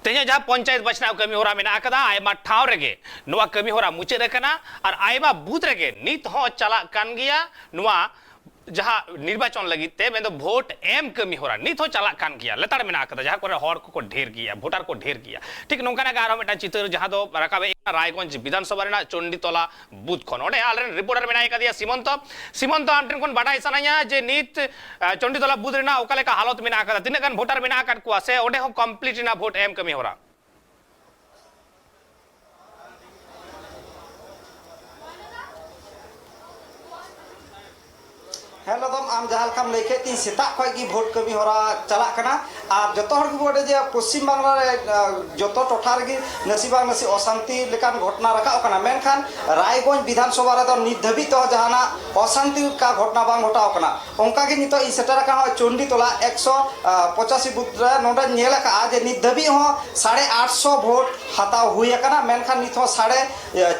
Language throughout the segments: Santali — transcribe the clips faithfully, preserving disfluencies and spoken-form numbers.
ᱛᱮᱦᱮᱧᱟᱜ ᱡᱟᱦᱟᱸ ᱯᱚᱧᱪᱟᱭᱮᱛ ᱵᱟᱪᱷᱱᱟᱣ ᱠᱟᱹᱢᱤ ᱦᱚᱨᱟ ᱢᱮᱱᱟᱜ ᱟᱠᱟᱫᱟ, ᱟᱭᱢᱟ ᱴᱷᱟᱶ ᱨᱮᱜᱮ ᱱᱚᱣᱟ ᱠᱟᱹᱢᱤ ᱦᱚᱨᱟ ᱢᱩᱪᱟᱹᱫ ᱟᱠᱟᱱᱟ ᱟᱨ ᱟᱭᱢᱟ ᱵᱩᱛᱷ ᱨᱮᱜᱮ ᱱᱤᱛ ᱦᱚᱸ ᱪᱟᱞᱟᱜ ᱠᱟᱱ ᱜᱮᱭᱟ ᱱᱚᱣᱟ ᱡᱟᱦᱟᱸ ᱱᱤᱨᱵᱟᱪᱚᱱ ᱞᱟᱹᱜᱤᱫ ᱛᱮ, ᱢᱮᱱᱫᱚ ᱵᱷᱳᱴ ᱮᱢ ᱠᱟᱹᱢᱤ ᱦᱚᱨᱟ ᱱᱤᱛ ᱦᱚᱸ ᱪᱟᱞᱟᱜ ᱠᱟᱱ ᱜᱮᱭᱟ, ᱞᱮᱛᱟᱲ ᱢᱮᱱᱟᱜ ᱟᱠᱟᱫᱟ, ᱡᱟᱦᱟᱸ ᱠᱚᱨᱮ ᱦᱚᱲ ᱠᱚᱠᱚ ᱰᱷᱮᱨ ᱜᱮᱭᱟ, ᱵᱷᱳᱴᱟᱨ ᱠᱚ ᱰᱷᱮᱨ ᱜᱮᱭᱟ᱾ ᱴᱷᱤᱠ ᱱᱚᱝᱠᱟᱱᱟᱜ ᱜᱮ ᱟᱨᱦᱚᱸ ᱢᱤᱫᱴᱟᱝ ᱪᱤᱛᱟᱹᱨ ᱡᱟᱦᱟᱸ ᱫᱚ ᱨᱟᱠᱟᱵ ᱦᱮᱡ ᱮᱱᱟ ᱨᱟᱭᱜᱚᱸᱡᱽ ᱵᱤᱫᱷᱟᱱᱥᱚᱵᱷᱟ ᱨᱮᱱᱟᱜ ᱪᱚᱱᱰᱤᱛᱚᱞᱟ ᱵᱩᱛᱷ ᱠᱷᱚᱱ᱾ ᱚᱸᱰᱮ ᱟᱞᱮᱨᱮᱱ ᱨᱤᱯᱳᱨᱴᱟᱨ ᱢᱮᱱᱟᱭ ᱟᱠᱟᱫᱮᱭᱟ ᱥᱤᱢᱚᱱᱛᱚ᱾ ᱥᱤᱢᱚᱱᱛᱚ, ᱟᱢ ᱴᱷᱮᱱ ᱠᱷᱚᱱ ᱵᱟᱰᱟᱭ ᱥᱟᱱᱟᱧᱟ ᱡᱮ ᱱᱤᱛ, ᱟᱸ, ᱪᱚᱱᱰᱤᱛᱚᱞᱟ ᱵᱩᱛᱷ ᱨᱮᱱᱟᱜ ᱚᱠᱟ ᱞᱮᱠᱟ ᱦᱟᱞᱚᱛ ᱢᱮᱱᱟᱜ ᱟᱠᱟᱫᱟ, ᱛᱤᱱᱟᱹᱜ ᱜᱟᱱ ᱵᱷᱳᱴᱟᱨ ᱢᱮᱱᱟᱜ ᱟᱠᱟᱫ ᱠᱚᱣᱟ ᱥᱮ ᱚᱸᱰᱮ ᱦᱚᱸ ᱠᱚᱢᱯᱞᱤᱴ ᱮᱱᱟ ᱵᱷᱳᱴ ᱮᱢ ᱠᱟᱹᱢᱤ ᱦᱚᱨᱟ? ᱦᱮᱸ ᱞᱚᱫᱚᱢ, ᱟᱢ ᱡᱟᱦᱟᱸ ᱞᱮᱠᱟᱢ ᱞᱟᱹᱭ ᱠᱮᱫ ᱛᱤᱧ, ᱥᱮᱛᱟᱜ ᱠᱷᱚᱱ ᱜᱮ ᱵᱷᱳᱴ ᱠᱟᱹᱢᱤ ᱦᱚᱨᱟ ᱪᱟᱞᱟᱜ ᱠᱟᱱᱟ᱾ ᱟᱨ ᱡᱚᱛᱚ ᱦᱚᱲ ᱜᱮᱵᱚᱱ ᱵᱟᱰᱟᱭᱟ ᱡᱮ ᱯᱚᱥᱪᱤᱢ ᱵᱟᱝᱞᱟ ᱨᱮ, ᱟᱸ, ᱡᱚᱛᱚ ᱴᱚᱴᱷᱟ ᱨᱮᱜᱮ ᱱᱟᱥᱮ ᱵᱟᱝ ᱱᱟᱥᱮ ᱚᱥᱟᱱᱛᱤ ᱞᱮᱠᱟᱱ ᱜᱷᱚᱴᱚᱱᱟ ᱨᱟᱠᱟᱵ ᱠᱟᱱᱟ, ᱢᱮᱱᱠᱷᱟᱱ ᱨᱟᱭᱜᱚᱸᱡᱽ ᱵᱤᱫᱷᱟᱱ ᱥᱚᱵᱷᱟ ᱨᱮᱫᱚ ᱱᱤᱛ ᱫᱷᱟᱹᱵᱤᱡ ᱛᱮᱦᱚᱸ ᱡᱟᱦᱟᱱᱟᱜ ᱚᱥᱟᱱᱛᱤ ᱞᱮᱠᱟ ᱜᱷᱚᱴᱚᱱᱟ ᱵᱟᱝ ᱜᱷᱚᱴᱟᱣ ᱠᱟᱱᱟ᱾ ᱚᱱᱠᱟ ᱜᱮ ᱱᱤᱛᱚᱜ ᱤᱧ ᱥᱮᱴᱮᱨ ᱟᱠᱟᱱᱟ ᱪᱚᱱᱰᱤᱛᱚᱞᱟ ᱮᱠᱥᱚ ᱯᱚᱸᱪᱟᱥᱤ ᱵᱩᱛᱷ ᱨᱮ᱾ ᱱᱚᱰᱮᱧ ᱧᱮᱞ ᱟᱠᱟᱫᱼᱟ ᱡᱮ ᱱᱤᱛ ᱫᱷᱟᱹᱵᱤᱡ ᱦᱚᱸ ᱥᱟᱲᱮ ᱟᱴᱥᱚ ᱵᱷᱳᱴ ᱦᱟᱛᱟᱣ ᱦᱩᱭ ᱟᱠᱟᱱᱟ, ᱢᱮᱱᱠᱷᱟᱱ ᱱᱤᱛ ᱦᱚᱸ ᱥᱟᱲᱮ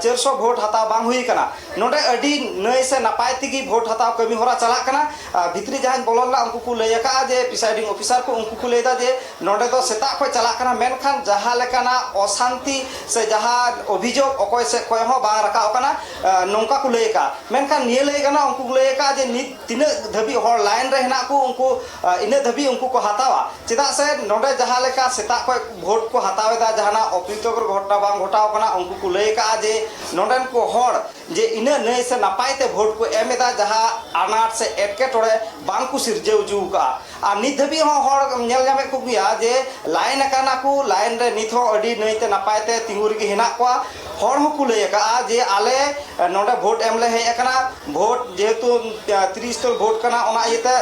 ᱪᱟᱨᱥᱚ ᱵᱷᱳᱴ ᱦᱟᱛᱟᱣ ᱵᱟᱝ ᱦᱩᱭ ᱟᱠᱟᱱᱟ᱾ ᱱᱚᱰᱮ ᱟᱹᱰᱤ ᱱᱟᱹᱭ ᱥᱮ ᱱᱟᱯᱟᱭ ᱛᱮᱜᱮ ᱵᱷᱳᱴ ᱦᱟᱛᱟᱣ ᱠᱟᱹᱢᱤ ᱦᱚᱨᱟ ᱪᱟᱞᱟᱜ ᱠᱟᱱᱟ᱾ ᱟᱨ ᱵᱷᱤᱛᱨᱤ ᱡᱟᱦᱟᱸᱧ ᱵᱚᱞᱚ ᱞᱮᱱᱟ, ᱩᱱᱠᱩ ᱠᱚ ᱞᱟᱹᱭ ᱟᱠᱟᱫᱼᱟ ᱡᱮ presiding officer ᱠᱚ, ᱩᱱᱠᱩ ᱠᱚ ᱞᱟᱹᱭ ᱮᱫᱟ ᱡᱮ ᱱᱚᱰᱮ ᱫᱚ ᱥᱮᱛᱟᱜ ᱠᱷᱚᱱ ᱪᱟᱞᱟᱜ ᱠᱟᱱᱟ, ᱢᱮᱱᱠᱷᱟᱱ ᱡᱟᱦᱟᱸ ᱞᱮᱠᱟᱱᱟᱜ ᱚᱥᱟᱱᱛᱤ ᱥᱮ ᱡᱟᱦᱟᱸ ᱚᱵᱷᱤᱡᱳᱜᱽ ᱚᱠᱚᱭ ᱥᱮᱫ ᱠᱷᱚᱱ ᱦᱚᱸ ᱵᱟᱝ ᱨᱟᱠᱟᱵ ᱟᱠᱟᱱᱟ, ᱟᱸ, ᱱᱚᱝᱠᱟ ᱠᱚ ᱞᱟᱹᱭ ᱟᱠᱟᱫᱼᱟ᱾ ᱢᱮᱱᱠᱷᱟᱱ ᱱᱤᱭᱟᱹ ᱞᱟᱹᱭ ᱜᱟᱱᱚᱜᱼᱟ, ᱩᱱᱠᱩ ᱠᱚ ᱞᱟᱹᱭ ᱟᱠᱟᱫᱼᱟ ᱡᱮ ᱱᱤᱛ ᱛᱤᱱᱟᱹᱜ ᱫᱷᱟᱹᱵᱤᱡ ᱦᱚᱲ line ᱨᱮ ᱦᱮᱱᱟᱜ ᱠᱚ, ᱩᱱᱠᱩ, ᱟᱸ, ᱤᱱᱟᱹᱜ ᱫᱷᱟᱹᱵᱤᱡ ᱩᱱᱠᱩ ᱠᱚ ᱦᱟᱛᱟᱣᱟ᱾ ᱪᱮᱫᱟᱜ ᱥᱮ ᱱᱚᱰᱮ ᱡᱟᱦᱟᱸ ᱞᱮᱠᱟ ᱥᱮᱛᱟᱜ ᱠᱷᱚᱱ ᱵᱷᱳᱴ ᱠᱚ ᱦᱟᱛᱟᱣ ᱮᱫᱟ, ᱡᱟᱦᱟᱱᱟᱜ ᱚᱯᱨᱤᱛᱚᱠᱚᱨ ᱜᱷᱚᱴᱚᱱᱟ ᱵᱟᱝ ᱜᱷᱚᱴᱟᱣ ᱠᱟᱱᱟ, ᱩᱱᱠᱩ ᱠᱚ ᱞᱟᱹᱭ ᱟᱠᱟᱫᱼᱟ ᱡᱮ ᱱᱚᱰᱮᱱ ᱠᱚ ᱦᱚᱲ ᱡᱮ ᱤᱱᱟᱹᱜ ᱱᱟᱹᱭ ᱥᱮ ᱱᱟᱯᱟᱭ ᱛᱮ ᱵᱷᱳᱴ ᱠᱚ ᱮᱢ ᱮᱫᱟ, ᱡᱟᱦᱟᱸ ᱟᱱᱟᱴ ᱥᱮ ᱮᱴᱠᱮᱴᱚᱬᱮ ᱵᱟᱝ ᱠᱚ ᱥᱤᱨᱡᱟᱹᱣ ᱦᱚᱪᱚ ᱟᱠᱟᱫᱼᱟ᱾ ᱟᱨ ᱱᱤᱛ ᱫᱷᱟᱹᱵᱤᱡ ᱦᱚᱸ ᱦᱚᱲ ᱧᱮᱞ ᱧᱟᱢᱮᱫ ᱠᱚᱜᱮᱭᱟ ᱡᱮ line ᱟᱠᱟᱱᱟ ᱠᱚ, line ᱨᱮ ᱱᱤᱛ ᱦᱚᱸ ᱟᱹᱰᱤ ᱱᱟᱹᱭ ᱛᱮ ᱱᱟᱯᱟᱭ ᱛᱮ ᱛᱤᱸᱜᱩ ᱨᱮᱜᱮ ᱦᱮᱱᱟᱜ ᱠᱚᱣᱟ᱾ ᱦᱚᱲ ᱦᱚᱸᱠᱚ ᱞᱟᱹᱭ ᱟᱠᱟᱫᱼᱟ ᱡᱮ ᱟᱞᱮ, ᱮ, ᱱᱚᱰᱮ ᱵᱷᱳᱴ ᱮᱢ ᱞᱮ ᱦᱮᱡ ᱟᱠᱟᱱᱟ, ᱵᱷᱳᱴ ᱡᱮᱦᱮᱛᱩ, ᱮ, ᱛᱤᱨᱤᱥ ᱛᱚᱞ ᱵᱷᱳᱴ ᱠᱟᱱᱟ, ᱚᱱᱟ ᱤᱭᱟᱹᱛᱮ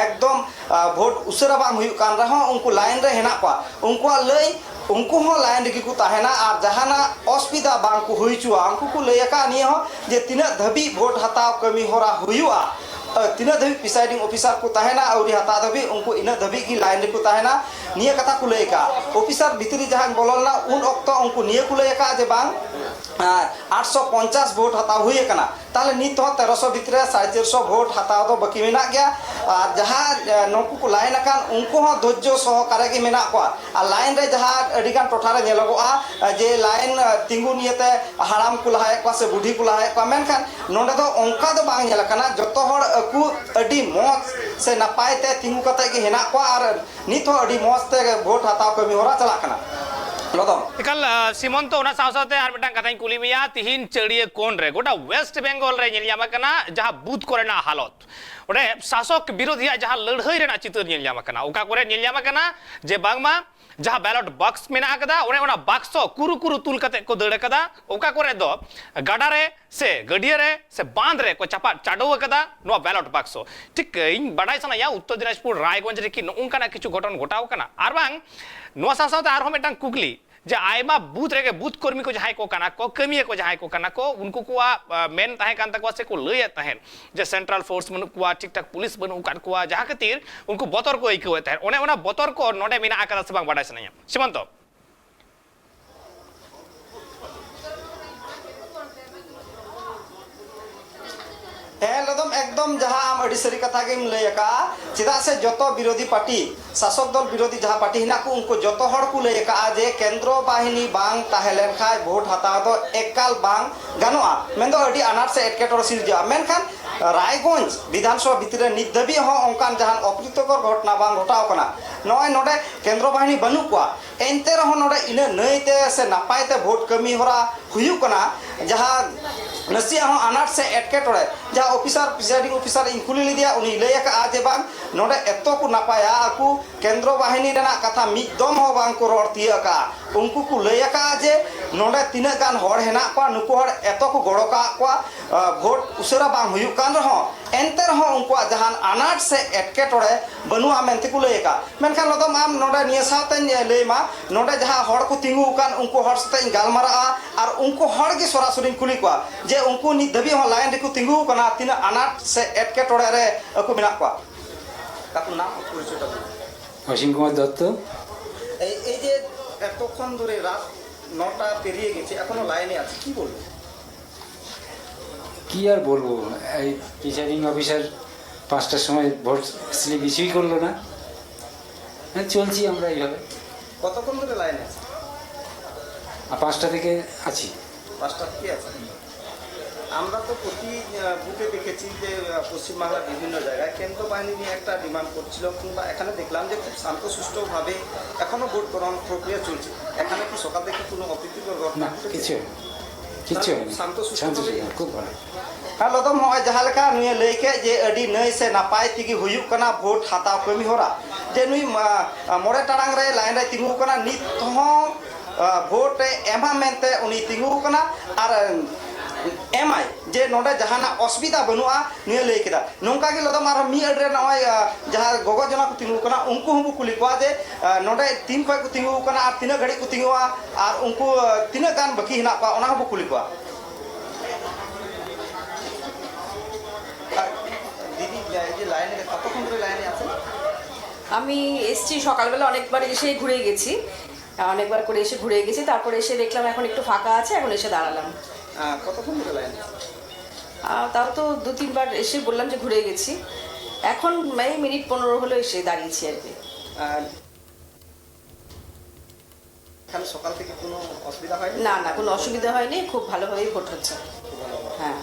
ᱮᱠᱫᱚᱢ, ᱟ, ᱵᱷᱳᱴ ᱩᱥᱟᱹᱨᱟ ᱵᱟᱝ ᱦᱩᱭᱩᱜ ᱠᱟᱱ ᱨᱮᱦᱚᱸ ᱩᱱᱠᱩ line ᱨᱮ ᱦᱮᱱᱟᱜ ᱠᱚᱣᱟ᱾ ᱩᱱᱠᱩᱣᱟᱜ ᱞᱟᱹᱭ, ᱩᱱᱠᱩ ᱦᱚᱸ line ᱨᱮᱜᱮ ᱠᱚ ᱛᱟᱦᱮᱱᱟ ᱟᱨ ᱡᱟᱦᱟᱱᱟᱜ ᱚᱥᱩᱵᱤᱫᱷᱟ ᱵᱟᱝ ᱠᱚ ᱦᱩᱭ ᱦᱚᱪᱚᱣᱟᱜᱼᱟ᱾ ᱩᱱᱠᱩ ᱠᱚ ᱞᱟᱹᱭ ᱟᱠᱟᱫ ᱱᱤᱭᱟᱹ ᱦᱚᱸ ᱡᱮ ᱛᱤᱱᱟᱹᱜ ᱫᱷᱟᱹᱵᱤᱡ ᱵᱷᱳᱴ ᱦᱟᱛᱟᱣ ᱠᱟᱹᱢᱤ ᱦᱚᱨᱟ ᱦᱩᱭᱩᱜᱼᱟ, ᱟ, ᱛᱤᱱᱟᱹᱜ ᱫᱷᱟᱹᱵᱤᱡ presiding officer ᱠᱚ ᱛᱟᱦᱮᱱᱟ, ᱟᱹᱣᱨᱤ ᱦᱟᱛᱟᱣ ᱫᱷᱟᱹᱵᱤᱡ ᱩᱱᱠᱩ ᱤᱱᱟᱹᱜ ᱫᱷᱟᱹᱵᱤᱡ ᱜᱮ line ᱨᱮᱠᱚ ᱛᱟᱦᱮᱱᱟ, ᱱᱤᱭᱟᱹ ᱠᱟᱛᱷᱟ ᱠᱚ ᱞᱟᱹᱭ ᱟᱠᱟᱫᱼᱟ᱾ Officer ᱵᱷᱤᱛᱨᱤ ᱡᱟᱦᱟᱸᱧ ᱵᱚᱞᱚ ᱞᱮᱱᱟ, ᱩᱱ ᱚᱠᱛᱚ ᱩᱱᱠᱩ ᱱᱤᱭᱟᱹ ᱠᱚ ᱞᱟᱹᱭ ᱟᱠᱟᱫᱼᱟ ᱡᱮ ᱵᱟᱝ, ᱟᱴᱥᱚ ᱯᱚᱧᱪᱟᱥ ᱵᱷᱳᱴ ᱦᱟᱛᱟᱣ ᱦᱩᱭ ᱟᱠᱟᱱᱟ, ᱛᱟᱦᱚᱞᱮ ᱱᱤᱛ ᱦᱚᱸ ᱛᱮᱨᱚᱥᱚ ᱵᱷᱤᱛᱨᱤ ᱨᱮ ᱥᱟᱲᱮ ᱪᱟᱨᱥᱚ ᱵᱷᱳᱴ ᱦᱟᱛᱟᱣ ᱫᱚ ᱵᱟᱹᱠᱤ ᱢᱮᱱᱟᱜ ᱜᱮᱭᱟ᱾ ᱟᱨ ᱡᱟᱦᱟᱸ ᱱᱩᱠᱩ ᱠᱚ ᱞᱟᱭᱤᱱ ᱟᱠᱟᱱ, ᱩᱱᱠᱩ ᱦᱚᱸ ᱫᱷᱳᱨᱡᱚ ᱥᱚᱦᱚᱠᱟᱨᱮ ᱜᱮ ᱢᱮᱱᱟᱜ ᱠᱚᱣᱟ᱾ ᱟᱨ ᱞᱟᱭᱤᱱ ᱨᱮ ᱡᱟᱦᱟᱸ ᱟᱹᱰᱤᱜᱟᱱ ᱴᱚᱴᱷᱟ ᱨᱮ ᱧᱮᱞᱚᱜᱚᱜᱼᱟ, ᱡᱮ ᱞᱟᱭᱤᱱ ᱛᱤᱸᱜᱩ ᱱᱤᱭᱮᱛᱮ ᱦᱟᱲᱟᱢ ᱠᱚ ᱞᱟᱦᱟᱭᱮᱫ ᱠᱚᱣᱟ ᱥᱮ ᱵᱩᱰᱷᱤ ᱠᱚ ᱞᱟᱦᱟᱭᱮᱫ ᱠᱚᱣᱟ, ᱢᱮᱱᱠᱷᱟᱱ ᱱᱚᱰᱮ ᱫᱚ ᱚᱱᱠᱟ ᱫᱚ ᱵᱟᱝ ᱧᱮᱞ ᱟᱠᱟᱱᱟ᱾ ᱡᱚᱛᱚ ᱦᱚᱲ ᱟᱹᱠᱩ ᱟᱹᱰᱤ ᱢᱚᱡᱽ ᱥᱮ ᱱᱟᱯᱟᱭ ᱛᱮ ᱛᱤᱸᱜᱩ ᱠᱟᱛᱮ ᱜᱮ ᱦᱮᱱᱟᱜ ᱠᱚᱣᱟ ᱟᱨ ᱱᱤᱛ ᱦᱚᱸ ᱟᱹᱰᱤ ᱢᱚᱡᱽ ᱛᱮ ᱵᱷᱳᱴ ᱦᱟᱛᱟᱣ ᱠᱟᱹᱢᱤ ᱦᱚᱨᱟ ᱪᱟᱞᱟᱜ ᱠᱟᱱᱟ᱾ ᱞᱚᱫᱚᱢ᱾ ᱮᱠᱟᱞ, ᱟ, ᱥᱤᱢᱚᱱᱛᱚ, ᱚᱱᱟ ᱥᱟᱶ ᱥᱟᱶᱛᱮ ᱟᱨ ᱢᱤᱫᱴᱟᱝ ᱠᱟᱛᱷᱟᱧ ᱠᱩᱞᱤ ᱢᱮᱭᱟ, ᱛᱤᱦᱤᱧ ᱪᱟᱹᱲᱤᱭᱟᱹ ᱠᱚᱬ ᱨᱮ ᱜᱚᱴᱟ ᱣᱮᱥᱴ ᱵᱮᱝᱜᱚᱞ ᱨᱮ ᱧᱮᱞ ᱧᱟᱢ ᱟᱠᱟᱱᱟ ᱡᱟᱦᱟᱸ ᱵᱩᱛᱷ ᱠᱚᱨᱮᱱᱟᱜ ᱦᱟᱞᱚᱛ, ᱚᱸᱰᱮ ᱥᱟᱥᱚᱠ ᱵᱤᱨᱳᱫᱷᱤᱭᱟᱜ ᱡᱟᱦᱟᱸ ᱞᱟᱹᱲᱦᱟᱹᱭ ᱨᱮᱱᱟᱜ ᱪᱤᱛᱟᱹᱨ ᱧᱮᱞ ᱧᱟᱢ ᱟᱠᱟᱱᱟ, ᱚᱠᱟ ᱠᱚᱨᱮ ᱧᱮᱞ ᱧᱟᱢ ᱟᱠᱟᱱᱟ ᱡᱮ ᱵᱟᱝᱢᱟ ᱡᱟᱦᱟᱸ ᱵᱮᱞᱚᱴ ᱵᱟᱠᱥ ᱢᱮᱱᱟᱜ ᱟᱠᱟᱫᱟ, ᱚᱱᱮ ᱚᱱᱟ ᱵᱟᱠᱥᱚ ᱠᱩᱨᱩ ᱠᱩᱨᱩ ᱛᱩᱞ ᱠᱟᱛᱮ ᱠᱚ ᱫᱟᱹᱲ ᱟᱠᱟᱫᱟ, ᱚᱠᱟ ᱠᱚᱨᱮ ᱫᱚ ᱜᱟᱰᱟ ᱨᱮ ᱥᱮ ᱜᱟᱹᱰᱭᱟᱹ ᱨᱮ ᱥᱮ ᱵᱟᱸᱫᱽ ᱨᱮ ᱠᱚ ᱪᱟᱯᱟᱫ ᱪᱟᱰᱚ ᱟᱠᱟᱫᱟ ᱱᱚᱣᱟ ᱵᱮᱞᱚᱴ ᱵᱟᱠᱥᱚ᱾ ᱴᱷᱤᱠ, ᱤᱧ ᱵᱟᱰᱟᱭ ᱥᱟᱱᱟᱭᱟ, ᱩᱛᱛᱚᱨ ᱫᱤᱱᱟᱡᱽᱯᱩᱨ ᱨᱟᱭᱜᱚᱸᱡᱽ ᱨᱮ ᱠᱤ ᱱᱚᱜᱼᱚ ᱱᱚᱝᱠᱟᱱᱟᱜ ᱠᱤᱪᱷᱩ ᱜᱷᱚᱴᱚᱱ ᱜᱷᱚᱴᱟᱣ ᱟᱠᱟᱱᱟ? ᱟᱨ ᱵᱟᱝ, ᱱᱚᱣᱟ ᱥᱟᱶ ᱥᱟᱶᱛᱮ ᱟᱨᱦᱚᱸ ᱢᱤᱫᱴᱟᱝ ᱠᱩᱠᱞᱤ, ᱡᱮ ᱟᱭᱢᱟ ᱵᱩᱛᱷ ᱨᱮᱜᱮ ᱵᱩᱛᱷ ᱠᱚᱨᱢᱤ ᱠᱚ ᱡᱟᱦᱟᱸᱭ ᱠᱚ ᱠᱟᱱᱟ ᱠᱚ, ᱠᱟᱹᱢᱤᱭᱟᱹ ᱠᱚ ᱡᱟᱦᱟᱸᱭ ᱠᱚ ᱠᱟᱱᱟ ᱠᱚ, ᱩᱱᱠᱩ ᱠᱚᱣᱟᱜ, ᱟ, ᱢᱮᱱ ᱛᱟᱦᱮᱸ ᱠᱟᱱ ᱛᱟᱠᱚᱣᱟ ᱥᱮ ᱠᱚ ᱞᱟᱹᱭᱮᱫ ᱛᱟᱦᱮᱸᱫ ᱡᱮ ᱥᱮᱱᱴᱨᱟᱞ ᱯᱷᱳᱨᱥ ᱵᱟᱹᱱᱩᱜ ᱠᱚᱣᱟ, ᱴᱷᱤᱠ ᱴᱷᱟᱠ ᱯᱩᱞᱤᱥ ᱵᱟᱹᱱᱩᱜ ᱟᱠᱟᱫ ᱠᱚᱣᱟ, ᱡᱟᱦᱟᱸ ᱠᱷᱟᱹᱛᱤᱨ ᱩᱱᱠᱩ ᱵᱚᱛᱚᱨ ᱠᱚ ᱟᱹᱭᱠᱟᱹᱣᱮᱫ ᱛᱟᱦᱮᱸᱫ᱾ ᱚᱱᱮ ᱚᱱᱟ ᱵᱚᱛᱚᱨ ᱠᱚ ᱱᱚᱰᱮ ᱢᱮᱱᱟᱜ ᱟᱠᱟᱫᱟ ᱥᱮ ᱵᱟᱝ, ᱵᱟᱰᱟᱭ ᱥᱟᱱᱟᱧᱟ ᱥᱤᱢᱚᱱᱛᱚ᱾ ᱦᱮᱸ, ᱞᱚᱫᱚᱢ, ᱮᱠᱫᱚᱢ ᱡᱟᱦᱟᱸ ᱟᱢ ᱟᱹᱰᱤ ᱥᱟᱹᱨᱤ ᱠᱟᱛᱷᱟ ᱜᱮᱢ ᱞᱟᱹᱭ ᱟᱠᱟᱫᱼᱟ᱾ ᱪᱮᱫᱟᱜ ᱥᱮ ᱡᱚᱛᱚ ᱵᱤᱨᱳᱫᱷᱤ ᱯᱟᱨᱴᱤ, ᱥᱟᱥᱚᱠ ᱫᱚᱞ ᱵᱤᱨᱳᱫᱷᱤ ᱡᱟᱦᱟᱸ ᱯᱟᱨᱴᱤ ᱦᱮᱱᱟᱜ ᱠᱚ, ᱩᱱᱠᱩ ᱡᱚᱛᱚ ᱦᱚᱲ ᱠᱚ ᱞᱟᱹᱭ ᱟᱠᱟᱫᱼᱟ ᱡᱮ ᱠᱮᱱᱫᱨᱚ ᱵᱟᱦᱤᱱᱤ ᱵᱟᱝ ᱛᱟᱦᱮᱸ ᱞᱮᱱ ᱠᱷᱟᱱ ᱵᱷᱳᱴ ᱦᱟᱛᱟᱣ ᱫᱚ ᱮᱠᱟᱞ ᱵᱟᱝ ᱜᱟᱱᱚᱜᱼᱟ, ᱢᱮᱱᱫᱚ ᱟᱹᱰᱤ ᱟᱱᱟᱴ ᱥᱮ ᱮᱴᱠᱮᱴᱚᱬᱮ ᱥᱤᱨᱡᱟᱹᱜᱼᱟ᱾ ᱢᱮᱱᱠᱷᱟᱱ ᱨᱟᱭᱜᱚᱸᱡᱽ ᱵᱤᱫᱷᱟᱱᱥᱚᱵᱷᱟ ᱵᱷᱤᱛᱤᱨ ᱨᱮ ᱱᱤᱛ ᱫᱷᱟᱹᱵᱤᱡ ᱦᱚᱸ ᱚᱱᱠᱟᱱ ᱡᱟᱦᱟᱱ ᱚᱯᱨᱤᱛᱚᱠᱚᱨ ᱜᱷᱚᱴᱚᱱᱟ ᱵᱟᱝ ᱜᱷᱚᱴᱟᱣ ᱟᱠᱟᱱᱟ᱾ ᱱᱚᱜᱼᱚᱭ ᱱᱚᱰᱮ ᱠᱮᱱᱫᱨᱚ ᱵᱟᱦᱤᱱᱤ ᱵᱟᱹᱱᱩᱜ ᱠᱚᱣᱟ, ᱮᱱᱛᱮ ᱨᱮᱦᱚᱸ ᱱᱚᱰᱮ ᱤᱱᱟᱹᱜ ᱱᱟᱹᱭ ᱛᱮ ᱥᱮ ᱱᱟᱯᱟᱭ ᱛᱮ ᱵᱷᱳᱴ ᱠᱟᱹᱢᱤ ᱦᱚᱨᱟ ᱦᱩᱭᱩᱜ ᱠᱟᱱᱟ, ᱡᱟᱦᱟᱸ ᱱᱟᱥᱮᱭᱟᱜ ᱦᱚᱸ ᱟᱱᱟᱴ ᱥᱮ ᱮᱴᱠᱮᱴᱚᱬᱮ, ᱡᱟᱦᱟᱸ ᱚᱯᱷᱤᱥᱟᱨ, ᱯᱨᱤᱥᱟᱭᱰᱤᱝ ᱚᱯᱷᱤᱥᱟᱨ ᱤᱧ ᱠᱩᱞᱤ ᱞᱮᱫᱮᱭᱟ, ᱩᱱᱤᱭ ᱞᱟᱹᱭ ᱟᱠᱟᱫᱼᱟ ᱡᱮ ᱵᱟᱝ, ᱱᱚᱰᱮ ᱮᱛᱚ ᱠᱚ ᱱᱟᱯᱟᱭᱟ, ᱟᱠᱚ ᱠᱮᱱᱫᱨᱚ ᱵᱟᱦᱤᱱᱤ ᱨᱮᱱᱟᱜ ᱠᱟᱛᱷᱟ ᱢᱤᱫ ᱫᱚᱢ ᱦᱚᱸ ᱵᱟᱝ ᱠᱚ ᱨᱚᱲ ᱛᱤᱭᱟᱹᱜ ᱟᱠᱟᱫᱼᱟ᱾ ᱩᱱᱠᱩ ᱠᱚ ᱞᱟᱹᱭ ᱟᱠᱟᱫᱼᱟ ᱡᱮ ᱱᱚᱰᱮ ᱛᱤᱱᱟᱹᱜ ᱜᱟᱱ ᱦᱚᱲ ᱦᱮᱱᱟᱜ ᱠᱚᱣᱟ, ᱱᱩᱠᱩ ᱦᱚᱲ ᱮᱛᱚ ᱠᱚ ᱜᱚᱲᱚ ᱠᱟᱜ ᱠᱚᱣᱟ, ᱟ, ᱵᱷᱳᱴ ᱩᱥᱟᱹᱨᱟ ᱵᱟᱝ ᱦᱩᱭᱩᱜ ᱠᱟᱱ ᱨᱮᱦᱚᱸ, ᱮᱱᱛᱮ ᱨᱮᱦᱚᱸ ᱩᱱᱠᱩᱣᱟᱜ ᱡᱟᱦᱟᱱ ᱟᱱᱟᱴ ᱥᱮ ᱮᱴᱠᱮᱴᱚᱬᱮ ᱵᱟᱹᱱᱩᱜᱼᱟ ᱢᱮᱱᱛᱮ ᱠᱚ ᱞᱟᱹᱭ ᱟᱠᱟᱫᱼᱟ᱾ ᱢᱮᱱᱠᱷᱟᱱ ᱞᱚᱫᱚᱢ, ᱟᱢ ᱱᱚᱰᱮ ᱱᱤᱭᱟᱹ ᱥᱟᱶᱛᱮᱧ ᱞᱟᱹᱭ ᱢᱟ, ᱱᱚᱰᱮ ᱡᱟᱦᱟᱸ ᱦᱚᱲ ᱠᱚ ᱛᱤᱸᱜᱩ ᱟᱠᱟᱱ, ᱩᱱᱠᱩ ᱦᱚᱲ ᱥᱟᱛᱮ ᱤᱧ ᱜᱟᱞᱢᱟᱨᱟᱜᱼᱟ ᱟᱨ ᱩᱱᱠᱩ ᱦᱚᱲ ᱜᱮ ᱥᱚᱨᱟᱥᱚᱨᱤᱧ ᱠᱩᱞᱤ ᱠᱚᱣᱟ ᱡᱮ ᱩᱱᱠᱩ ᱱᱤᱛ ᱫᱷᱟᱹᱵᱤᱡ ᱦᱚᱸ ᱞᱟᱭᱤᱱ ᱨᱮᱠᱚ ᱛᱤᱸᱜᱩ ᱟᱠᱟᱱᱟ, ᱛᱤᱱᱟᱹᱜ ᱟᱱᱟᱴ ᱥᱮ ᱮᱴᱠᱮᱴᱚᱬᱮ ᱨᱮ ᱟᱠᱚ ᱢᱮᱱᱟᱜ ᱠᱚᱣᱟ᱾ ᱛᱟᱠᱚ ᱱᱟᱢ ᱯᱚᱨᱤᱪᱚᱭ ᱛᱟᱠᱚ᱾ ᱚᱥᱤᱢ ᱠᱩᱢᱟᱨ ᱫᱚᱛᱛᱚ᱾ এই এই যে এতক্ষণ ধরে রাত নটা পেরিয়ে গেছে, এখনো লাইনে আছে, কি বলবো? কি আর বলবো, এই প্রিসাইডিং অফিসার পাঁচটার সময় ভোট স্লিপ ইস্যুই করলো না। হ্যাঁ, চলছি আমরা এইভাবে। কতক্ষণ ধরে লাইনে আছে? আর পাঁচটা থেকে আছি। পাঁচটা থেকে আছে। আমরা তো প্রতি আহ, বুথে দেখেছি যে আহ, পশ্চিমবাংলার বিভিন্ন জায়গায় কেন্দ্র বাহিনী নিয়ে একটা ডিমান্ড করছিল, কিংবা এখানে দেখলাম যে খুব শান্তশিষ্টভাবে এখনো ভোট গ্রহণ প্রক্রিয়া চলছে। এখানে কি সকাল থেকে কোনো অপ্রীতিকর ঘটনা না, ঘটেছে? কিছু হয়নি। কিচ্ছু হয়নি। শান্ত সুষ্ঠু শান্ত ভাবেই? সুষ্ঠু, খুব ভালো। ᱦᱮᱸ, ᱞᱚᱫᱚᱢ, ᱱᱚᱜᱼᱚᱭ ᱡᱟᱦᱟᱸ ᱞᱮᱠᱟ ᱱᱩᱭᱮ ᱞᱟᱹᱭ ᱠᱮᱫ ᱡᱮ ᱟᱹᱰᱤ ᱱᱟᱹᱭ ᱥᱮ ᱱᱟᱯᱟᱭ ᱛᱮᱜᱮ ᱦᱩᱭᱩᱜ ᱠᱟᱱᱟ ᱵᱷᱳᱴ ᱦᱟᱛᱟᱣ ᱠᱟᱹᱢᱤ ᱦᱚᱨᱟ, ᱡᱮ ᱱᱩᱭ ᱢᱟ-, ᱢᱚᱬᱮ ᱴᱟᱲᱟᱝ ᱨᱮ ᱞᱟᱭᱤᱱ ᱨᱮ ᱛᱤᱸᱜᱩ ᱟᱠᱟᱱᱟ, ᱱᱤᱛ ᱦᱚᱸ, ᱟ, ᱵᱷᱳᱴ ᱮ ᱮᱢᱟ ᱢᱮᱱᱛᱮ ᱩᱱᱤ ᱛᱤᱸᱜᱩ ᱟᱠᱟᱱᱟ ᱟᱨ ᱮᱢᱟᱭ, ᱡᱮ ᱱᱚᱰᱮ ᱡᱟᱦᱟᱱᱟᱜ ᱚᱥᱩᱵᱤᱫᱷᱟ ᱵᱟᱹᱱᱩᱜᱼᱟ, ᱱᱩᱭᱮ ᱞᱟᱹᱭ ᱠᱮᱫᱟ᱾ ᱱᱚᱝᱠᱟ ᱜᱮ ᱞᱚᱫᱚᱢ ᱟᱨᱦᱚᱸ ᱢᱤᱫ ᱟᱹᱰ ᱨᱮ ᱱᱚᱜᱼᱚᱭ, ᱟ, ᱡᱟᱦᱟᱸ ᱜᱚᱜᱚ ᱡᱚᱱᱟ ᱠᱚ ᱛᱤᱸᱜᱩ ᱟᱠᱟᱱᱟ, ᱩᱱᱠᱩ ᱦᱚᱸᱵᱚ ᱠᱩᱞᱤ ᱠᱚᱣᱟ ᱡᱮ, ᱟ, ᱱᱚᱰᱮ ᱛᱤᱱ ᱠᱷᱚᱱ ᱠᱚ ᱛᱤᱸᱜᱩ ᱟᱠᱟᱱᱟ ᱟᱨ ᱛᱤᱱᱟᱹᱜ ᱜᱷᱟᱹᱲᱤᱡ ᱠᱚ ᱛᱤᱸᱜᱩᱜᱼᱟ, ᱟᱨ ᱩᱱᱠᱩ, ᱟ, ᱛᱤᱱᱟᱹᱜ ᱜᱟᱱ ᱵᱟᱹᱠᱤ ᱦᱮᱱᱟᱜ ᱠᱚᱣᱟ, ᱚᱱᱟ ᱦᱚᱸᱵᱚ ᱠᱩᱞᱤ ᱠᱚᱣᱟ᱾ দিদি, এই যে লাইনে, কতক্ষণ ধরে লাইনে আছেন? আমি এসছি সকালবেলা, অনেকবার এসে ঘুরে গেছি, অনেকবার করে এসে ঘুরে গেছি, তারপরে এসে দেখলাম এখন একটু ফাঁকা আছে, এখন এসে দাঁড়ালাম। আহ, কতক্ষণ ধরে লাইনে আছেন? আহ, তাও তো দু তিনবার এসে বললাম যে ঘুরে গেছি। এখন এই মিনিট পনেরো হলো এসে দাঁড়িয়েছি আর কি। আহ, এখানে সকাল থেকে কোনো অসুবিধা হয়নি? না, না, কোনো অসুবিধা হয়নি, খুব ভালোভাবেই ভোট হচ্ছে। খুব ভালো। হ্যাঁ।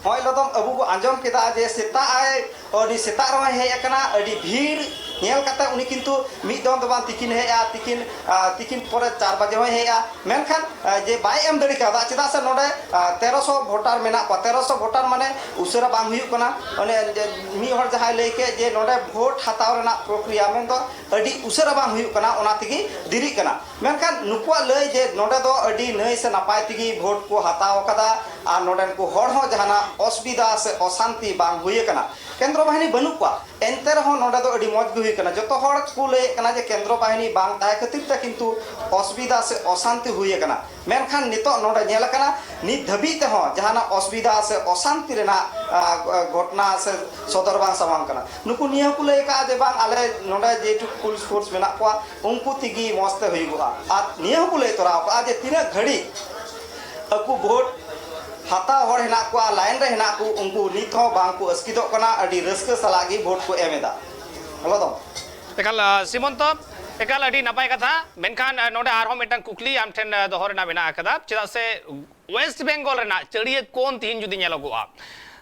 ᱦᱚᱸᱜᱼᱚᱭ ᱞᱚᱫᱚᱢ, ᱟᱵᱚ ᱵᱚ ᱟᱸᱡᱚᱢ ᱠᱮᱫᱟ ᱡᱮ ᱥᱮᱛᱟᱜ ᱟᱭ, ᱟᱹᱰᱤ ᱥᱮᱛᱟᱜ ᱨᱮᱦᱚᱸᱭ ᱦᱮᱡ ᱟᱠᱟᱱᱟ, ᱟᱹᱰᱤ ᱵᱷᱤᱲ᱾ ᱧᱮᱞ ᱠᱟᱛᱮ ᱩᱱᱤ ᱠᱤᱱᱛᱩ ᱢᱤᱫ ᱫᱚᱢ ᱫᱚ ᱵᱟᱝ, ᱛᱤᱠᱤᱱ ᱦᱮᱡᱼᱟ, ᱛᱤᱠᱤᱱ, ᱟ, ᱛᱤᱠᱤᱱ ᱯᱚᱨᱮ ᱪᱟᱨ ᱵᱟᱡᱮ ᱦᱚᱸᱭ ᱦᱮᱡᱼᱟ, ᱢᱮᱱᱠᱷᱟᱱ, ᱟ, ᱡᱮ ᱵᱟᱭ ᱮᱢ ᱫᱟᱲᱮ ᱠᱟᱣᱫᱟ, ᱪᱮᱫᱟᱜ ᱥᱮ ᱱᱚᱰᱮ, ᱟ, ᱛᱮᱨᱚᱥᱚ ᱵᱷᱳᱴᱟᱨ ᱢᱮᱱᱟᱜ ᱠᱚᱣᱟ᱾ ᱛᱮᱨᱚᱥᱚ ᱵᱷᱳᱴᱟᱨ ᱢᱟᱱᱮ ᱩᱥᱟᱹᱨᱟ ᱵᱟᱝ ᱦᱩᱭᱩᱜ ᱠᱟᱱᱟ᱾ ᱚᱱᱮ ᱡᱮ ᱢᱤᱫ ᱦᱚᱲ ᱡᱟᱦᱟᱸᱭ ᱞᱟᱹᱭ ᱠᱮᱫ ᱡᱮ ᱱᱚᱰᱮ ᱵᱷᱳᱴ ᱦᱟᱛᱟᱣ ᱨᱮᱱᱟᱜ ᱯᱨᱚᱠᱨᱤᱭᱟ ᱢᱮᱱᱫᱚ ᱟᱹᱰᱤ ᱩᱥᱟᱹᱨᱟ ᱵᱟᱝ ᱦᱩᱭᱩᱜ ᱠᱟᱱᱟ, ᱚᱱᱟ ᱛᱮᱜᱮ ᱫᱮᱨᱤᱜ ᱠᱟᱱᱟ᱾ ᱢᱮᱱᱠᱷᱟᱱ ᱱᱩᱠᱩᱣᱟᱜ ᱞᱟᱹᱭ ᱡᱮ ᱱᱚᱰᱮ ᱫᱚ ᱟᱹᱰᱤ ᱱᱟᱹᱭ ᱥᱮ ᱱᱟᱯᱟᱭ ᱛᱮᱜᱮ ᱵᱷᱳᱴ ᱠᱚ ᱦᱟᱛᱟᱣ ᱟᱠᱟᱫᱟ ᱟᱨ ᱱᱚᱰᱮᱱ ᱠᱚ ᱦᱚᱲ ᱦᱚᱸ ᱡᱟᱦᱟᱱᱟᱜ ᱚᱥᱩᱵᱤᱫᱷᱟ ᱥᱮ ᱚᱥᱟᱱᱛᱤ ᱵᱟᱝ ᱦᱩᱭ ᱟᱠᱟᱱᱟ᱾ ᱠᱮᱱᱫᱨᱚ ᱵᱟᱦᱤᱱᱤ ᱵᱟᱹᱱᱩᱜ ᱠᱚᱣᱟ, ᱮᱱᱛᱮ ᱨᱮᱦᱚᱸ ᱱᱚᱰᱮ ᱫᱚ ᱟᱹᱰᱤ ᱢᱚᱡᱽ ᱜᱮ ᱦᱩᱭ ᱟᱠᱟᱱᱟ᱾ ᱡᱚᱛᱚ ᱦᱚᱲ ᱠᱚ ᱞᱟᱹᱭᱮᱫ ᱠᱟᱱᱟ ᱡᱮ ᱠᱮᱱᱫᱨᱚ ᱵᱟᱦᱤᱱᱤ ᱵᱟᱝ ᱛᱟᱦᱮᱸ ᱠᱷᱟᱹᱛᱤᱨ ᱛᱮ ᱠᱤᱱᱛᱩ ᱚᱥᱩᱵᱤᱫᱷᱟ ᱥᱮ ᱚᱥᱟᱱᱛᱤ ᱦᱩᱭ ᱟᱠᱟᱱᱟ᱾ ᱢᱮᱱᱠᱷᱟᱱ ᱱᱤᱛᱚᱜ ᱱᱚᱰᱮ ᱧᱮᱞ ᱟᱠᱟᱱᱟ, ᱱᱤᱛ ᱫᱷᱟᱹᱵᱤᱡ ᱛᱮᱦᱚᱸ ᱡᱟᱦᱟᱱᱟᱜ ᱚᱥᱩᱵᱤᱫᱷᱟ ᱥᱮ ᱚᱥᱟᱱᱛᱤ ᱨᱮᱱᱟᱜ, ᱟ, ᱜᱷᱚᱴᱱᱟ ᱥᱮ ᱥᱚᱫᱚᱨ ᱵᱟᱝ ᱥᱟᱢᱟᱝ ᱠᱟᱱᱟ᱾ ᱱᱩᱠᱩ ᱱᱤᱭᱟᱹ ᱦᱚᱸᱠᱚ ᱞᱟᱹᱭ ᱟᱠᱟᱫᱼᱟ ᱡᱮ ᱵᱟᱝ, ᱟᱞᱮ ᱱᱚᱰᱮ ᱡᱮᱴᱩᱠᱩ ᱯᱩᱞᱤᱥ ᱯᱷᱳᱨᱥ ᱢᱮᱱᱟᱜ ᱠᱚᱣᱟ, ᱩᱱᱠᱩ ᱛᱮᱜᱮ ᱢᱚᱡᱽ ᱛᱮ ᱦᱩᱭᱩᱜᱚᱜᱼᱟ᱾ ᱟᱨ ᱱᱤᱭᱟᱹ ᱦᱚᱸᱠᱚ ᱞᱟᱹᱭ ᱛᱚᱨᱟ ᱟᱠᱟᱫᱼᱟ ᱡᱮ ᱛᱤᱱᱟᱹᱜ ᱜᱷᱟᱹᱲᱤᱡ ᱟᱠᱚ ᱵᱷᱳᱴ ᱦᱟᱛᱟᱣ ᱦᱚᱲ ᱦᱮᱱᱟᱜ ᱠᱚᱣᱟ, ᱞᱟᱭᱤᱱ ᱨᱮ ᱦᱮᱱᱟᱜ ᱠᱚ, ᱩᱱᱠᱩ ᱱᱤᱛ ᱦᱚᱸ ᱵᱟᱝ ᱠᱚ ᱟᱥᱠᱤᱛᱚᱜ ᱠᱟᱱᱟ, ᱟᱹᱰᱤ ᱨᱟᱹᱥᱠᱟᱹ ᱥᱟᱞᱟᱜ ᱜᱮ ᱵᱷᱳᱴ ᱠᱚ ᱮᱢ ᱮᱫᱟ᱾ ᱦᱮᱞᱳ ᱫᱚ᱾ ᱮᱠᱟᱞ, ᱟ, ᱥᱤᱢᱚᱱᱛᱚ, ᱮᱠᱟᱞ ᱟᱹᱰᱤ ᱱᱟᱯᱟᱭ ᱠᱟᱛᱷᱟ᱾ ᱢᱮᱱᱠᱷᱟᱱ, ᱟ, ᱱᱚᱰᱮ ᱟᱨᱦᱚᱸ ᱢᱤᱫᱴᱟᱝ ᱠᱩᱠᱞᱤ ᱟᱢ ᱴᱷᱮᱱ, ᱟ, ᱫᱚᱦᱚ ᱨᱮᱱᱟᱜ ᱢᱮᱱᱟᱜ ᱟᱠᱟᱫᱟ, ᱪᱮᱫᱟᱜ ᱥᱮ ᱳᱭᱮᱥᱴ ᱵᱮᱝᱜᱚᱞ ᱨᱮᱱᱟᱜ ᱪᱟᱹᱲᱤᱭᱟᱹ ᱠᱳᱱ ᱛᱤᱦᱤᱧ ᱡᱩᱫᱤ ᱧᱮᱞᱚᱜᱚᱜᱼᱟ,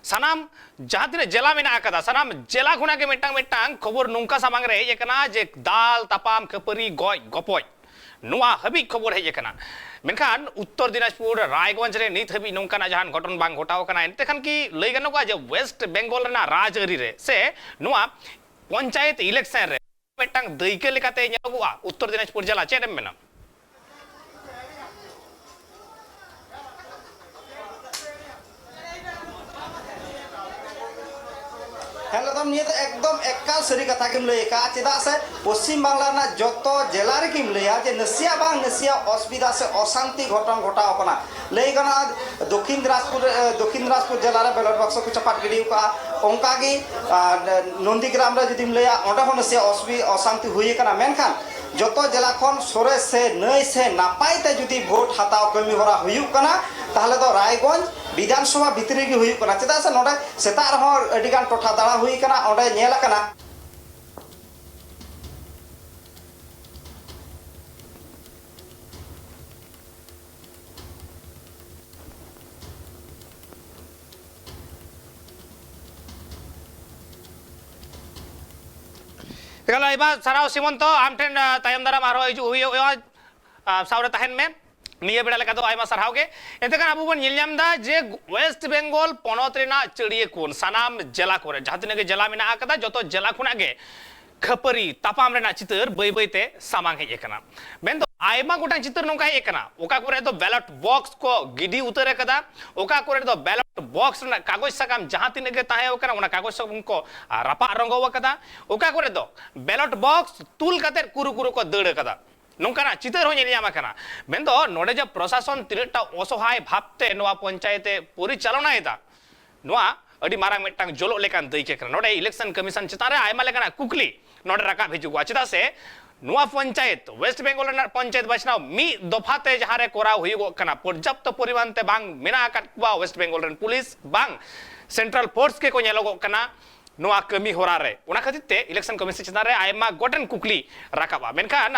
ᱥᱟᱱᱟᱢ ᱡᱟᱦᱟᱸ ᱛᱤᱱᱟᱹᱜ ᱡᱮᱞᱟ ᱢᱮᱱᱟᱜ ᱟᱠᱟᱫᱟ, ᱥᱟᱱᱟᱢ ᱡᱮᱞᱟ ᱠᱷᱚᱱᱟᱜ ᱜᱮ ᱢᱤᱫᱴᱟᱝ ᱢᱤᱫᱴᱟᱝ ᱠᱷᱚᱵᱚᱨ ᱱᱚᱝᱠᱟ ᱥᱟᱢᱟᱝ ᱨᱮ ᱦᱮᱡ ᱟᱠᱟᱱᱟ ᱡᱮ ᱫᱟᱞ, ᱛᱟᱯᱟᱢ, ᱠᱷᱟᱹᱯᱟᱹᱨᱤ, ᱜᱚᱡ, ᱜᱚᱯᱚᱡ, ᱱᱚᱣᱟ ᱦᱟᱹᱵᱤᱡ ᱠᱷᱚᱵᱚᱨ ᱦᱮᱡ ᱟᱠᱟᱱᱟ᱾ ᱢᱮᱱᱠᱷᱟᱱ ᱩᱛᱛᱚᱨ ᱫᱤᱱᱟᱡᱽᱯᱩᱨ, ᱨᱟᱭᱜᱚᱸᱡᱽ ᱨᱮ ᱱᱤᱛ ᱦᱟᱹᱵᱤᱡ ᱱᱚᱝᱠᱟᱱᱟᱜ ᱡᱟᱦᱟᱱ ᱜᱷᱚᱴᱚᱱ ᱵᱟᱝ ᱜᱷᱚᱴᱟᱣ ᱟᱠᱟᱱᱟ᱾ ᱮᱱᱛᱮ ᱠᱷᱟᱱ ᱠᱤ ᱞᱟᱹᱭ ᱜᱟᱱᱚᱜᱼᱟ ᱡᱮ ᱳᱭᱮᱥᱴ ᱵᱮᱝᱜᱚᱞ ᱨᱮᱱᱟᱜ ᱨᱟᱡᱽᱟᱹᱨᱤ ᱨᱮ ᱥᱮ ᱱᱚᱣᱟ ᱯᱚᱧᱪᱟᱭᱮᱛ ᱤᱞᱮᱠᱥᱚᱱ ᱨᱮ ᱢᱤᱫᱴᱟᱝ ᱫᱟᱹᱭᱠᱟᱹ ᱞᱮᱠᱟᱛᱮ ᱧᱮᱞᱚᱜᱚᱜᱼᱟ ᱩᱛᱛᱚᱨ ᱫᱤᱱᱟᱡᱽᱯᱩᱨ ᱡᱮᱞᱟ? ᱪᱮᱫ ᱮᱢ ᱢᱮᱱᱟ? ᱦᱮᱸ, ᱞᱟᱫᱚᱢ, ᱱᱤᱭᱟᱹ ᱫᱚ ᱮᱠᱫᱚᱢ ᱮᱠᱟᱞ ᱥᱟᱹᱨᱤ ᱠᱟᱛᱷᱟ ᱜᱮᱢ ᱞᱟᱹᱭ ᱟᱠᱟᱫᱼᱟ᱾ ᱪᱮᱫᱟᱜ ᱥᱮ ᱯᱚᱥᱪᱤᱢ ᱵᱟᱝᱞᱟ ᱨᱮᱱᱟᱜ ᱡᱚᱛᱚ ᱡᱮᱞᱟ ᱨᱮᱜᱮᱢ ᱞᱟᱹᱭᱟ ᱡᱮ ᱱᱟᱥᱮᱭᱟᱜ ᱵᱟᱝ ᱱᱟᱥᱮᱭᱟᱜ ᱚᱥᱩᱵᱤᱫᱷᱟ ᱥᱮ ᱚᱥᱟᱱᱛᱤ ᱜᱷᱚᱴᱚᱱ ᱜᱷᱚᱴᱟᱣ ᱟᱠᱟᱱᱟ᱾ ᱞᱟᱹᱭ ᱜᱟᱱᱚᱜᱼᱟ, ᱫᱚᱠᱷᱤᱱ ᱫᱤᱱᱟᱡᱽᱯᱩᱨ, ᱮ, ᱫᱚᱠᱷᱤᱱ ᱫᱤᱱᱟᱡᱽᱯᱩᱨ ᱡᱮᱞᱟ ᱨᱮ ᱵᱮᱞᱚᱴ ᱵᱟᱠᱥᱚ ᱠᱚ ᱪᱟᱯᱟᱫ ᱜᱤᱰᱤ ᱟᱠᱟᱫᱼᱟ᱾ ᱚᱱᱠᱟᱜᱮ, ᱟᱨ, ᱱᱚᱱᱫᱤᱜᱨᱟᱢ ᱨᱮ ᱡᱩᱫᱤᱢ ᱞᱟᱹᱭᱟ, ᱚᱸᱰᱮ ᱦᱚᱸ ᱱᱟᱥᱮᱭᱟᱜ ᱚᱥᱩᱵᱤ-, ᱚᱥᱟᱱᱛᱤ ᱦᱩᱭ ᱟᱠᱟᱱᱟ᱾ ᱢᱮᱱᱠᱷᱟᱱ ᱡᱚᱛᱚ ᱡᱮᱞᱟ ᱠᱷᱚᱱ ᱥᱚᱨᱮᱥ ᱥᱮ ᱱᱟᱹᱭ ᱥᱮ ᱱᱟᱯᱟᱭ ᱛᱮ ᱡᱩᱫᱤ ᱵᱷᱳᱴ ᱦᱟᱛᱟᱣ ᱠᱟᱹᱢᱤ ᱦᱚᱨᱟ ᱦᱩᱭᱩᱜ ᱠᱟᱱᱟ, ᱛᱟᱦᱚᱞᱮ ᱫᱚ ᱨᱟᱭᱜᱚᱸᱡᱽ ᱵᱤᱫᱷᱟᱱ ᱥᱚᱵᱷᱟ ᱵᱷᱤᱛᱨᱤ ᱜᱮ ᱦᱩᱭᱩᱜ ᱠᱟᱱᱟ᱾ ᱪᱮᱫᱟᱜ ᱥᱮ ᱱᱚᱰᱮ ᱥᱮᱛᱟᱜ ᱨᱮᱦᱚᱸ ᱟᱹᱰᱤ ᱜᱟᱱ ᱴᱚᱴᱷᱟ ᱫᱟᱬᱟ ᱦᱩᱭ ᱟᱠᱟᱱᱟ, ᱚᱸᱰᱮ ᱧᱮᱞ ᱟᱠᱟᱱᱟ᱾ ᱮᱠᱟᱞ ᱟᱭᱢᱟ ᱥᱟᱨᱦᱟᱣ ᱥᱤᱢᱚᱱᱛᱚ, ᱟᱢ ᱴᱷᱮᱱ, ᱟ, ᱛᱟᱭᱚᱢ ᱫᱟᱨᱟᱢ ᱟᱨᱦᱚᱸ ᱦᱤᱡᱩᱜ ᱦᱩᱭᱩᱜᱼᱟ᱾ ᱟ, ᱥᱟᱶ ᱨᱮ ᱛᱟᱦᱮᱱ ᱢᱮ᱾ ᱱᱤᱭᱟᱹ ᱵᱮᱲᱟ ᱞᱮᱠᱟ ᱫᱚ ᱟᱭᱢᱟ ᱥᱟᱨᱦᱟᱣ ᱜᱮ᱾ ᱮᱱᱛᱮ ᱠᱷᱟᱱ ᱟᱵᱚ ᱵᱚᱱ ᱧᱮᱞ ᱧᱟᱢ ᱮᱫᱟ ᱡᱮ ᱳᱭᱮᱥᱴ ᱵᱮᱝᱜᱚᱞ ᱯᱚᱱᱚᱛ ᱨᱮᱱᱟᱜ ᱪᱟᱹᱲᱤᱭᱟᱹ ᱠᱚᱱ ᱥᱟᱱᱟᱢ ᱡᱮᱞᱟ ᱠᱚᱨᱮ, ᱡᱟᱦᱟᱸ ᱛᱤᱱᱟᱹᱜ ᱜᱮ ᱡᱮᱞᱟ ᱢᱮᱱᱟᱜ ᱟᱠᱟᱫᱟ, ᱡᱚᱛᱚ ᱡᱮᱞᱟ ᱠᱷᱚᱱᱟᱜ ᱜᱮ ᱠᱷᱟᱹᱯᱟᱹᱨᱤ ᱛᱟᱯᱟᱢ ᱨᱮᱱᱟᱜ ᱪᱤᱛᱟᱹᱨ ᱵᱟᱹᱭ ᱵᱟᱹᱭ ᱛᱮ ᱥᱟᱢᱟᱝ ᱦᱮᱡ ᱟᱠᱟᱱᱟ᱾ ᱢᱮᱱᱫᱚ ᱟᱭᱢᱟ ᱜᱚᱴᱟᱝ ᱪᱤᱛᱟᱹᱨ ᱱᱚᱝᱠᱟ ᱦᱮᱡ ᱟᱠᱟᱱᱟ, ᱚᱠᱟ ᱠᱚᱨᱮ ᱫᱚ ᱵᱮᱞᱚᱴ ᱵᱚᱠᱥ ᱠᱚ ᱜᱤᱰᱤ ᱩᱛᱟᱹᱨ ᱟᱠᱟᱫᱟ, ᱚᱠᱟ ᱠᱚᱨᱮ ᱫᱚ ᱵᱮᱞᱚᱴ ᱵᱚᱠᱥ ᱨᱮᱱᱟᱜ ᱠᱟᱜᱚᱡᱽ ᱥᱟᱠᱟᱢ ᱡᱟᱦᱟᱸ ᱛᱤᱱᱟᱹᱜ ᱜᱮ ᱛᱟᱦᱮᱸ ᱠᱟᱱᱟ, ᱚᱱᱟ ᱠᱟᱜᱚᱡᱽ ᱥᱟᱠᱟᱢ ᱠᱚ ᱨᱟᱯᱟᱜ ᱨᱚᱸᱜᱚ ᱟᱠᱟᱫᱟ᱾ ᱚᱠᱟ ᱠᱚᱨᱮ ᱫᱚ ᱵᱮᱞᱚᱴ ᱵᱚᱠᱥ ᱛᱩᱞ ᱠᱟᱛᱮ ᱠᱩᱨᱩ ᱠᱩᱨᱩ ᱠᱚ ᱫᱟᱹᱲ ᱟᱠᱟᱫᱟ᱾ ᱱᱚᱝᱠᱟᱱᱟᱜ ᱪᱤᱛᱟᱹᱨ ᱦᱚᱸ ᱧᱮᱞ ᱧᱟᱢ ᱟᱠᱟᱱᱟ᱾ ᱢᱮᱱᱫᱚ ᱱᱚᱰᱮ ᱡᱮ ᱯᱨᱚᱥᱟᱥᱚᱱ ᱛᱤᱱᱟᱹᱜ ᱴᱟ ᱚᱥᱚᱦᱟᱭ ᱵᱷᱟᱵᱽᱛᱮ ᱱᱚᱣᱟ ᱯᱚᱧᱪᱟᱭᱮᱛ ᱮ ᱯᱚᱨᱤᱪᱟᱞᱚᱱᱟᱭᱮᱫᱟ, ᱱᱚᱣᱟ ᱟᱹᱰᱤ ᱢᱟᱨᱟᱝ ᱢᱤᱫᱴᱟᱝ ᱡᱚᱞᱚᱜ ᱞᱮᱠᱟᱱ ᱫᱟᱹᱭᱠᱟᱹ ᱠᱟᱱᱟ᱾ ᱱᱚᱰᱮ ᱤᱞᱮᱠᱥᱚᱱ ᱠᱚᱢᱤᱥᱚᱱ ᱪᱮᱛᱟᱱ ᱨᱮ ᱟᱭᱢᱟ ᱞᱮᱠᱟᱱᱟᱜ ᱠᱩᱠᱞᱤ ᱱᱚᱰᱮ ᱨᱟᱠᱟᱵ ᱦᱤᱡᱩᱜᱚᱜᱼᱟ᱾ ᱪᱮᱫᱟᱜ ᱥᱮ ᱱᱚᱣᱟ ᱯᱚᱧᱪᱟᱭᱮᱛ, ᱳᱭᱮᱥᱴ ᱵᱮᱝᱜᱚᱞ ᱨᱮᱱᱟᱜ ᱯᱚᱧᱪᱟᱭᱮᱛ ᱵᱟᱪᱷᱱᱟᱣ ᱢᱤᱫ ᱫᱚᱯᱷᱟ ᱛᱮ ᱡᱟᱦᱟᱸ ᱨᱮ ᱠᱚᱨᱟᱣ ᱦᱩᱭᱩᱜᱚᱜ ᱠᱟᱱᱟ, ᱯᱚᱨᱡᱟᱯᱛᱚ ᱯᱚᱨᱤᱢᱟᱱ ᱛᱮ ᱵᱟᱝ ᱢᱮᱱᱟᱜ ᱟᱠᱟᱫ ᱠᱚᱣᱟ ᱳᱭᱮᱥᱴ ᱵᱮᱝᱜᱚᱞ ᱨᱮᱱ ᱯᱩᱞᱤᱥ, ᱵᱟᱝ ᱥᱮᱱᱴᱨᱟᱞ ᱯᱷᱳᱨᱥ ᱜᱮᱠᱚ ᱧᱮᱞᱚᱜᱚᱜ ᱠᱟᱱᱟ ᱱᱚᱣᱟ ᱠᱟᱹᱢᱤ ᱦᱚᱨᱟ ᱨᱮ᱾ ᱚᱱᱟ ᱠᱷᱟᱹᱛᱤᱨ ᱛᱮ ᱤᱞᱮᱠᱥᱚᱱ ᱠᱚᱢᱤᱥᱚᱱ ᱪᱮᱛᱟᱱ ᱨᱮ ᱟᱭᱢᱟ ᱜᱚᱴᱮᱱ ᱠᱩᱠᱞᱤ ᱨᱟᱠᱟᱵᱼᱟ᱾ ᱢᱮᱱᱠᱷᱟᱱ